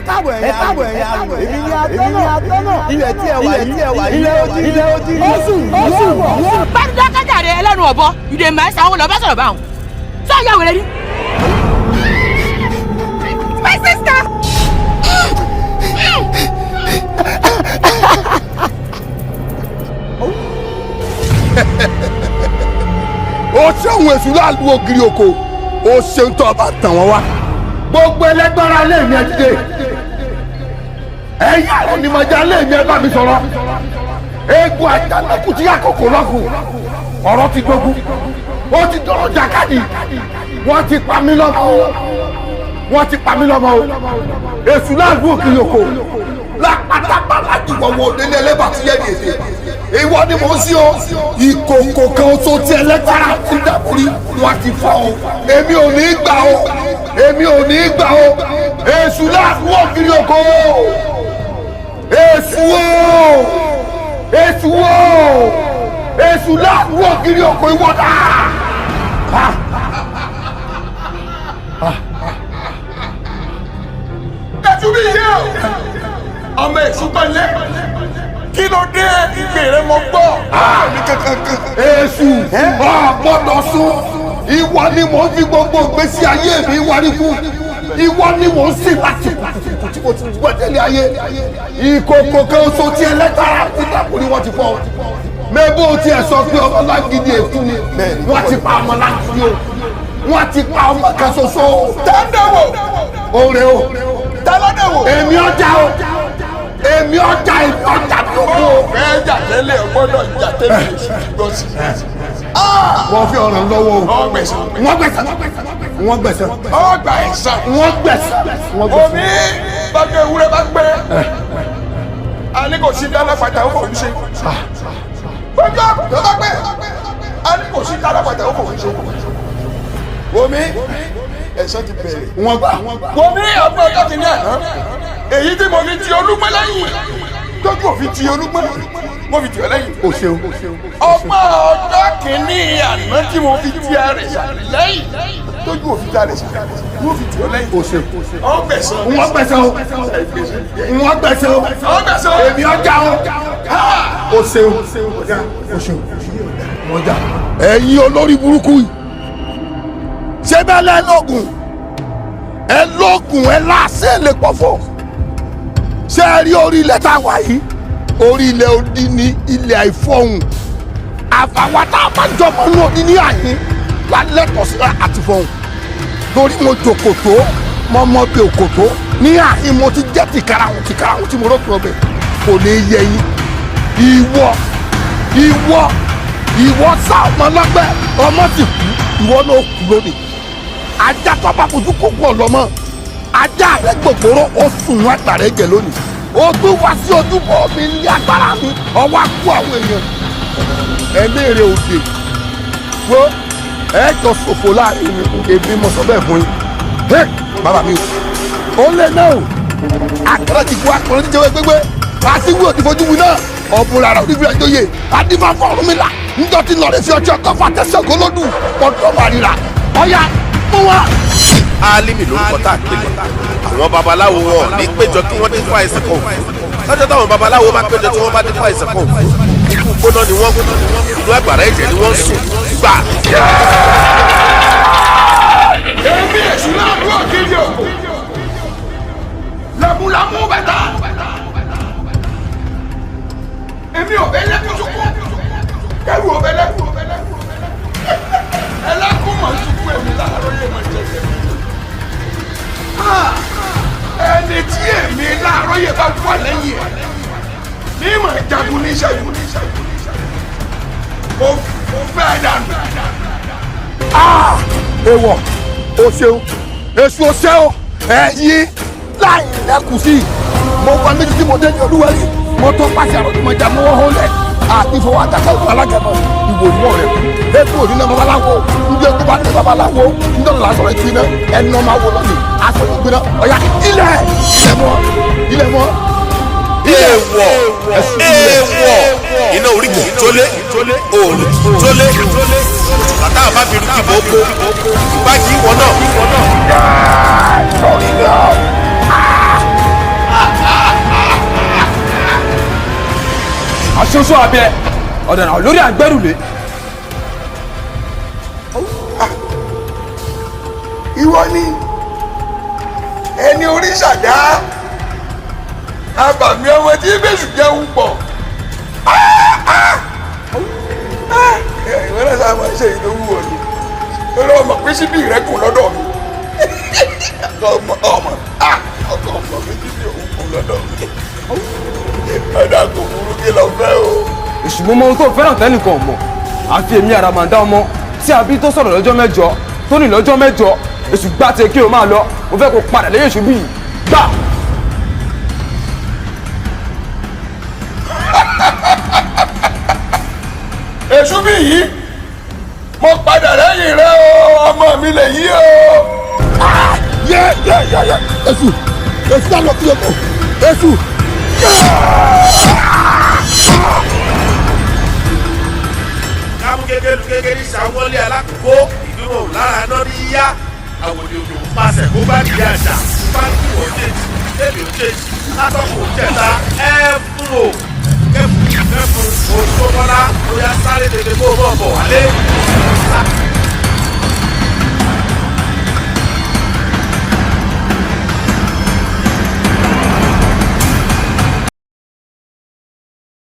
Káàbọ̀ ẹ̀yà káàbọ̀ ẹ̀yà èmi ni atọ́nà ilẹ̀ tí ẹ wà yìí ilẹ̀ odi ilẹ̀ odi oṣù oṣù. Báńdọ́kẹ́jà rẹ ẹlẹ́nu ọ̀bọ ìdè mẹ́sàn-án àwọn lọ́ọ́ bá sọ̀rọ̀ báwọn sọ yà wẹ̀rẹ̀ ni. My sister. Ó ṣeun èṣù láàlú ògiri oko, ó ṣeun tó ọba tàn wọ́n wá. Gbogbo ẹlẹ́gbára lé mi ẹ dìde, ẹ̀yin onímọ̀já lé mi ẹ bá mi sọ̀rọ̀. Eégún àjànàkú tí àkókò lọ́kùn, ọ̀rọ̀ ti dogun, ó ti dọ̀rọ̀ jàkadì. Wọ́n ti pa mí lọ́mọ o, wọ́n ti pa mí lọ́mọ o. Èṣù láàlú ògiri oko lápátápá láti wọ̀wọ̀ nílé ẹlẹ́bà tí yẹ́ ní èdè. Ìwọ ni mò ń sí o. Ìkòkò kan oṣù tí ẹlẹ́tara ti dàbórí wọn ti fọ́ o. Èmi ò ní gbà o, èmi ò ní gbà o. Èṣù láàlú ògiri oko, èṣù o, èṣù o, èṣù láàlú ògiri oko ìwọ náà. Ẹtú bí yé o, ọmọ èṣù pẹ̀lẹ́, kí ló dé ìgbèrè mo gbọ́. Èṣù ọ̀ gbọ́dọ̀ sún. Ìwọ ni mò ń fi gbogbo ìgbésí ayé mi wárí fún. Ìwọ ni mò ń sìn láti kùtùkùtù tí mo ti gbọ́ délé ayé. Ìkòkò kan oṣù tí ẹlẹ́tara ti dàpọ̀ ni wọ́n ti fọ́. Mẹ́bó tiẹ̀ sọ pé ọmọ lágídí èkú ni wọ́n ti pa ọmọ lágídí o. Wọ́n ti pa ọmọ kan ṣoṣo. Tẹ́ńdẹ̀wò. Oore o. Tẹ́lọ́dẹ̀wò. Èmi ọjà o. Èmi ọjà èmi ọjà mi ò kú o. Fẹ́ jà tẹ́lẹ̀ o gbọ́dọ̀ jà tẹ́lẹ̀ èṣù ti gbọ́ sí. Wọ́n fi ọ̀ràn lọ́wọ́ o. Wọ́n gbẹ̀san. Wọ́n gbẹ̀san. Wọ́n gbẹ̀san. Wọ́n gbà ẹ̀san. Wọ́n gbẹ̀san. Wọ́n gbẹ̀san. Omi bàgbé ewúrẹ́ bá gbé. A ní kò sí dáná pàtà ó kò ń ṣe. Gbọ́dọ̀ àgùntàn bá gbé. A ní kò sí dáná pàtà ó kò ń ṣe. Omi ẹ̀san ti bẹ̀rẹ̀. Wọ́n gbà. Omi ọgbọ́n ọjọ́ kìíní àná. Èyí tí mo fi ti Olúgbọ́n lẹ́yìn. Tójú òfin ti Olúgbọ́n. Mo fi tì ọ́ lẹ́yìn. O ṣeun. Ọgbọ́n ọjọ́ kìíní àná tí mo fi ti Àrẹ̀sà lẹ́yìn. Tójú òfin ti Àrẹ̀sà. Mo fi tì ọ́ lẹ́yìn. O ṣeun. Ó gbẹ̀san. Wọ́n gbẹ̀san o. Wọ́n gbẹ̀san o. Ó gbẹ̀san. Èmi ọjà o. O ṣeun. O ṣeun. Wọ́n jà. Ẹ̀yin olórí burúkú yìí. Ṣé bẹ́ẹ̀ lẹ́ lóògùn? Ẹ lóògùn ẹ láṣẹ lè pọ̀fọ̀. Ṣé ẹ rí orí ilẹ̀ tá a wà yìí? Orí ilẹ̀ odi ni ilẹ̀ àìfọ̀hùn. Àfàwọn tá a bá jọmọ inú odi ní àyín lálẹ́ tọ̀ sí àti fọ̀hùn. Torí mo jòkòtó, mo mọ bí òkòtó ní àyín mo ti jẹ́ tìkarahùn tìkarahùn tí mo rọ́pò ọbẹ̀ kò ní yẹ yín. Ìwọ ìwọ ìwọ sá ọmọ lọ́gbẹ́ ọmọ sì kú ìwọ náà kú lónìí. Ajá tó bá fojú kó pọ̀ lọ́mọ ajá rẹ gbògbóró ó sùn wọn àgbàrá ẹ̀jẹ̀ lónìí. Ó tún wá sí ojúbọ mi ní agbára mi ọwọ́ á kú àwọn èèyàn. Ẹ̀mí rẹ òde wo ẹ jọ ṣòfò láàrin mi èmi mo sọ bẹ́ẹ̀ fún yín. Ẹ bàbá mi o ó lé náà o àkàrà ti kú àkàrà ti jẹ́wọ́ gbégbé àti wí òdì fojú wí náà ọ̀bùn rárá òdì fìlà jóye adífáfọ́ ọ̀run mi là níjọ́ tí lọ́ọ̀rẹ́ fi ọjọ́ kan fàtẹ́sẹ̀ gólódù ọdún màrìrà ọ̀yà mú wa. Álímì lórúkọ tá a pè lọ. Àwọn babaláwo wọn ní péjọ kí wọ́n dín fún àìsàn kan òfin. Lọ́jọ́ táwọn babaláwo bá péjọ tí wọ́n bá dín fún àìsàn kan òfin. Ikú gbóná ni wọ́n kú, inú àgbàrá ẹ̀jẹ̀ ni wọ́n sùn. Gbà. Èmi èṣù láàlú ògiri òkò. Làmúlàmú bàtà. Èmi ò bẹ lẹ́kùn sunkún. Kẹ́rù ò bẹ lẹ́kùn. Ẹlẹ́kùn mọ̀ sunkún èmi láàárọ̀ yé mọ̀ jẹ́jẹ́. Ẹni tí èmi láàárọ̀ yé bá wà lẹ́yìn ẹ̀ ní mọ̀ jagun ní ṣẹ́gun. Mo fẹ́ dànù. Ewọ o ṣeun èṣù o ṣe o ẹ̀yin láì lẹ́kùn sí i. Mo wá méjì tí mo dé ní olúwẹ̀rí mo tó pàṣẹ àròjù mo jà mọ́wọ́ hólẹ̀ àti fọwọ́ àtàkà òkú alágẹ̀mọ́ ìwò ìwọ rẹ̀ kú. Eku òní náà babaláwo ndé kó bá dé babaláwo ndé ọ̀la sọ̀rọ̀ ẹtì náà ẹnu ọmọ awo lọ́nìí aṣọ yóò gbiná ọ̀yà ilẹ̀ ilẹ̀ mọ́ ilẹ̀ mọ́. Èèwọ̀ èèwọ̀ iná orí kò jólé òòlù jólé bàtà bá fi rú kíbo oko ìbájí ìwọ náà. Lórí mi o. Aṣoṣo abẹ ọ̀dàrà lórí àgbẹ̀rùlé. Ìwọ ni ẹni orí ṣàdá abàmì ọmọ tí bẹ́sù jẹun pọ̀. Ìwọ náà sábà máa ń ṣe èyí tó wù ọ́ ni lórí ọmọ pé síbí rẹ kùn lọ́dọ̀ mi. Ọmọ ọmọ ọkọ ọmọ mi síbí òun kùn lọ́dọ̀ mi. Ọ̀dà kò burú, kí lọ fẹ́ o. Èṣù, mo mọ ohun tó fẹ́ràn tẹ́nìkan ò mọ̀, àfi èmi àràmàǹdà ọmọ tí a bí tó sọ̀rọ̀ lọ́jọ́ 8 tó ní lọ́jọ́ 8. Èṣù, gbá tiẹ̀ kí o máa lọ. Mo fẹ́ kó padà lẹ́yìn èṣù bíi gbà. Èṣù bí yìí, mo padà lẹ́yìn rẹ o, ọmọ mi lè yí o. Yẹ yẹ yẹ yẹ, Èṣù, Èṣù dá lọ kí o kọ Èṣù. Kámú gẹ́gẹ́ lu gẹ́gẹ́ ní sàwọ́lé alákòókò ìdúró lára náà ní yíyá àwòdì òkè òun pàṣẹ kó bá di àṣà báńkì wọ́n jèjì tẹ́lẹ̀ ó jèjì látọ̀kù jẹta ẹ fún o kẹfù kẹfù oṣù bọ́lá ó yá sáré tètè kó o bọ̀ bọ̀ wálé.